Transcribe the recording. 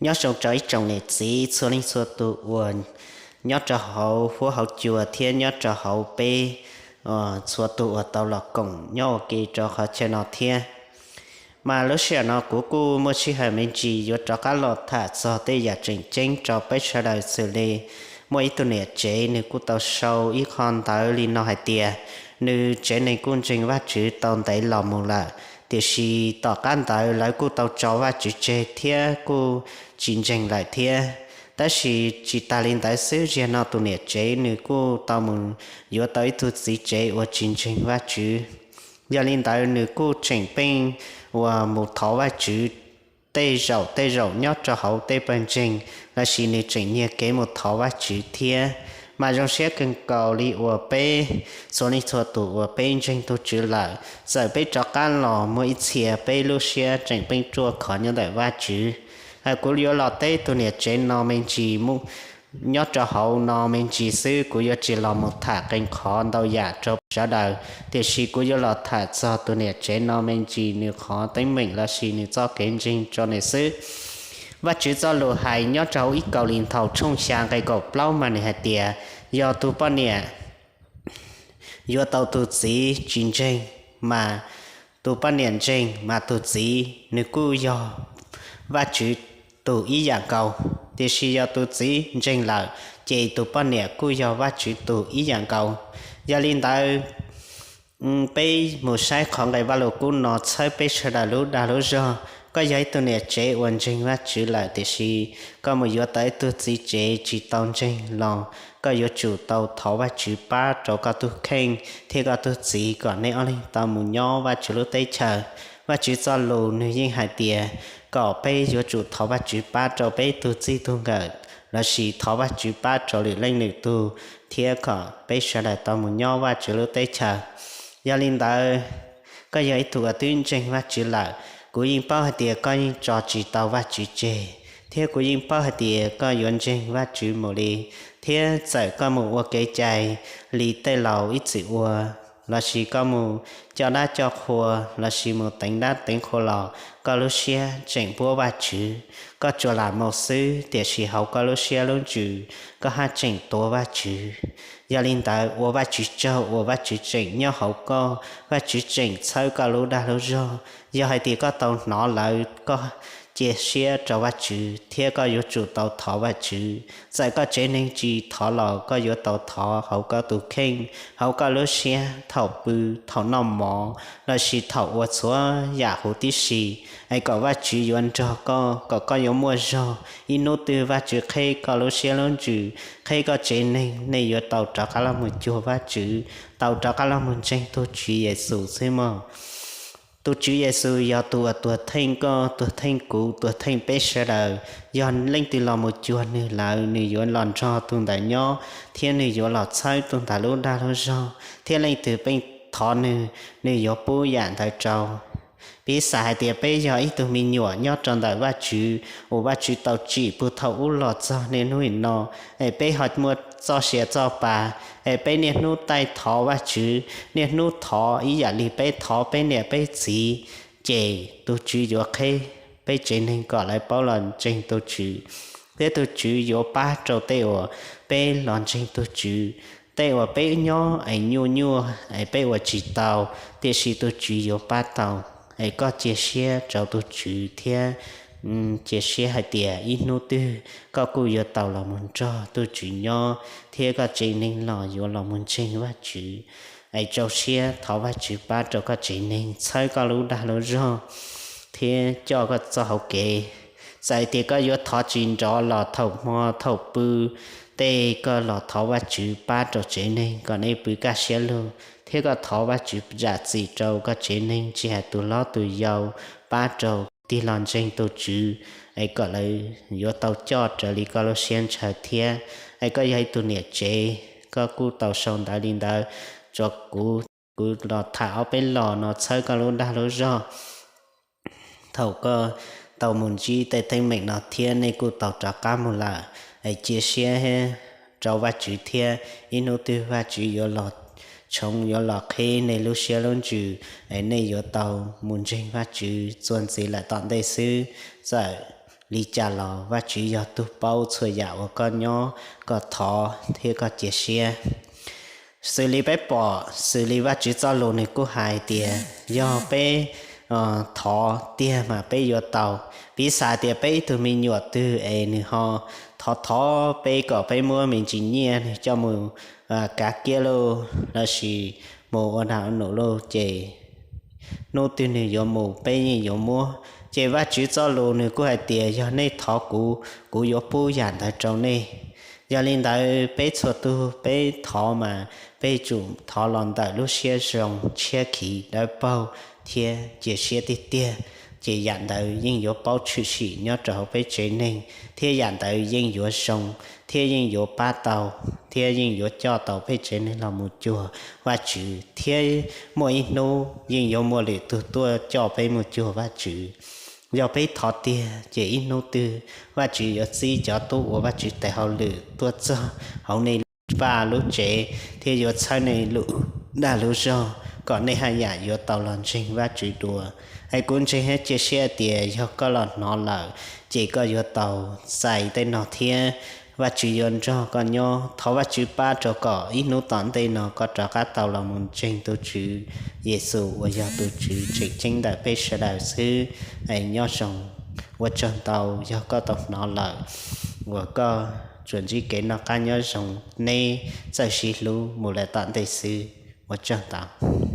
Nyob zoo rau ib tsoom niam txiv txhua leej txhua tus uas nyob rau hauv huab hauv cua thiab nyob rau hauv peb txhua tus uas tau los koom nyob ua ke rau qhov chaw no thiab. Mas lub sij hawm no kuv kuj muaj sij hawm me ntsis yuav rov qab los tham txog tej yam tseem ceeb rau peb sawv daws xws li muaj ib tug niam tsev nws kuj tau sau ib qho ntawv li no hais tias nws tsev neeg kuj ntseeg Vajtswv tau ntev los mus lawm, tiam sis tom qab ntawd lawv kuj tau tso Vajtswv tseg thiab kuj tsis ntseeg lawm thiab. Tab sis tsis tas li ntawd xwb, ziag no tus niam tsev nws kuj tau mus yuav tau ib tug txiv tsev uas tsis ntseeg Vajtswv. Yog li ntawd nws kuj tseem pheej uas mus thov Vajtswv tej zaum tej zaum nyob rau hauv tej pawg ntseeg, lossis nws tseem nyiag kev mus thov Vajtswv thiab. Mas zoo siab kawg nkaus li uas peb txhua leej txhua tus uas peb ntseeg tus Tswv lawm, txawm peb rov qab los muaj ib txhia peb lub siab tseem pheej ruaj khov nyob ntawm Vajtswv. Kuv yuav los teb tus niam tsev no me ntsis, nyob rau hauv no me ntsis xwb, kuv yuav tsis los mus tham qee qhov ntau yam rau sawv daws, tiam sis kuv yuav los tham txog tus niam tsev no me ntsis nws qhov teeb meem lossis nws txoj kev ntseeg rau nws xwb. Vajtswv txoj lus hais nyob rau hauv ib Kauleethaus tshooj xya nqe kaum plaub mas nws hais tias yog tus poj niam yuav tau tus txiv tsis ntseeg, mas tus poj niam ntseeg mas tus txiv nws kuj yog Vajtswv tus ib yam nkaus. Tiam sis yog tus txiv ntseeg lawm, ces tus poj niam kuj yog Vajtswv tus ib yam nkaus. Yog li ntawd, peb mus saib qhov nqe Vajluskub no txhawb peb sawv daws lub dag lub zog. Koj yog ib tug niam tsev uas ntseeg Vajtswv lawm, tiam sis koj mus yuav tau ib tug txiv tsev tsis tau ntseeg los koj yuav tsum tau thov Vajtswv pab rau koj tus kheej thiab koj tus txiv kom nej ob leeg tau mus nyob Vajtswv lub teb chaws. Vajtswv txoj lus nws yeej hais tias kom peb yuav tsum thov Vajtswv pab rau peb tug txij tug nkawm, lossis thov Vajtswv pab rau lwm leej lwm tug, thiab kom peb sawv daws tau mus nyob Vajtswv lub teb chaws. Yog li ntawd, koj yog ib tug uas twb ntseeg Vajtswv lawm, kuv yeej paub hais tias koj yeej tso tsis tau Vajtswv tseg, thiab kuv yeej paub hais tias koj yuav ntseeg Vajtswv mus li, thiab txawm koj mus ua kev cai li tej laus ib txwm ua, lossis koj mus coj dab coj qhua, lossis mus teev dab teev qhua los koj lub siab tseem npuab Vajtswv. Koj tsuas lam mus xwb, tiam sis hauv koj lub siab lub ntsws koj haj tseem tuav Vajtswv. Yog li ntawd, ua Vajtswv tsaug uas Vajtswv tseem nyob hauv koj, Vajtswv tseem txhawb koj lub dag lub zog. Yog hais tias koj tau hnov lawm, koj cia siab rau Vajtswv thiab koj yuav tsum tau thov Vajtswv. Txawm koj tsev neeg tsis thov los koj yuav tau thov hauv koj tus kheej, hauv koj lub siab, thaum pw, thaum noj mov, lossis thaum ua txhua yam huv tib si, es kom Vajtswv yuav nrog koj, kom koj yuav muaj zog. Ib hnub twg Vajtswv qheb koj lub siab lub ntsws, qheb koj tsev neeg, nej yuav tau rov qab los mus cuag Vajtswv, tau rov qab los mus ntseeg tus Tswv Yexus xwb mog. Tus Tswv Yexus yog tus uas tuag theej koj, tuag theej kuv, tuag theej peb sawv daws. Yog leej twg los mus cuag nws lawm, nws yuav los nrog tus ntawd nyob, thiab nws yuav los txhawb tus ntawd lub dag lub zog, thiab leej twg pheej thov nws, nws yuav pub yam ntawd rau. Piv xam hais tias peb yog ib tug me nyuam nyob rau ntawm Vajtswv uas Vajtswv tau tsim puag thaum ub los txog niaj hnub no, es peb ho muaj txoj sia txoj pa, es peb niaj hnub taij thov Vajtswv, niaj hnub thov ib yam li peb thov peb niam peb txiv, ces tus Tswv yuav qheb peb tsev neeg kom lawv paub los ntseeg tus Tswv, thiab tus Tswv yuav pab rau tej uas peb los ntseeg tus Tswv. Tej uas peb nyob es nyuaj nyuaj es peb ua tsis tau, tiam sis tus Tswv yuav pab tau. Es koj cia siab rau tus Tswv thiab cia siab hais tias ib hnub twg koj kuj yuav tau los mus nrog tus Tswv nyob, thiab koj tsev neeg los yuav los mus ntseeg Vajtswv. Es rau siab thov Vajtswv pab rau koj tsev neeg, txhawb koj lub dag lub zog, thiab coj koj txoj hau kev. Txawm tias koj yuav thov tsis nrov los thaum hmo thaum pw, tej koj los thov Vajtswv pab rau tsev neeg kom nej pw kaj siab lug, thiab koj thov Vajtswv zam txim rau koj tsev neeg tsis hais tus hlob tus yau, pab rau tig los ntseeg tus Tswv, es kom lawv yuav tau coj raws li koj lub siab ntshaw thiab. Es koj yog ib tug niam tsev, koj kuj tau sau ntawv li ntawd rau kuv, kuv los tham ob peb los no txhawb koj lub dag lub zog. Thaum koj tau mus ntsib tej teeb meem no thiab nej kuj tau rov qab mus lawm, es cia siab rau Vajtswv thiab ib hnub twg Vajtswv yuav los tshoov yuav los qhib nej lub siab lub ntsws, es nej yuav tau mus ntseeg Vajtswv txuas ntxiv lawm tom ntej xwb. Txawm li cas los Vajtswv yog tug paub txhua yam uas koj nyob, koj thov thiab koj cia siab. Xws li peb pom, xws li Vajtswv txoj lus nws kuj hais tias yog peb thov tiag mas peb yuav tau. Piv xam tias peb ib tug me nyuam twg es nws ho thov thov peb kom peb muab me ntsis nyiaj nws coj mus kav kiab lauj, lossis mus ua naj ua num lauj, ces hnub twg nws yuav mus peb yeej yuav muab. Ces Vajtswv txoj lus nws kuj hais tias yog nej thov kuv, kuv yuav pub yam ntawd rau nej. Yog li ntawd peb txhua tug peb thov mas peb tsum thov los ntawm lub siab zoo tshiab khiv dawb paug thiab cia siab tiag tiag, ces yam ntawd yeej yuav paub tshwm sim nyob rau hauv peb tsev neeg, thiab yam ntawd yeej yuav zoo, thiab yeej yuav pab tau, thiab yeej yuav coj tau peb tsev neeg los mus cuag Vajtswv, thiab muaj ib hnub yeej yuav muaj lwm tug tuaj coj peb mus cuag Vajtswv. Yog peb thov tiag ces ib hnub twg Vajtswv yuav txib cov tub ua Vajtswv tes hauj lwm tuaj txog hauv nej lub vaj lub tsev thiab yuav txhawb nej lub dag lub zog kom nej haj yam yuav tau los ntseeg Vajtswv dua. Es kuv ntseeg thiab cia siab tias yog koj los hnov lawm ces koj yuav tau txais tej no thiab. Vajtswv yuav nrog koj nyob. Thov Vajtswv pab rau kom ib hnub tom ntej no koj rov qab tau los mus ntseeg tus Tswv Yexus uas yog tus Tswv tseem ceeb ntawm peb sawv daws xwb. Nyob zoo, ua tsaug ntau yog koj tau hnov lawm, uas koj tsuas ntsib kev noj qab nyob zoo, neb txawj sib hlub mus lawm tom ntej xwb. Ua tsaug ntau.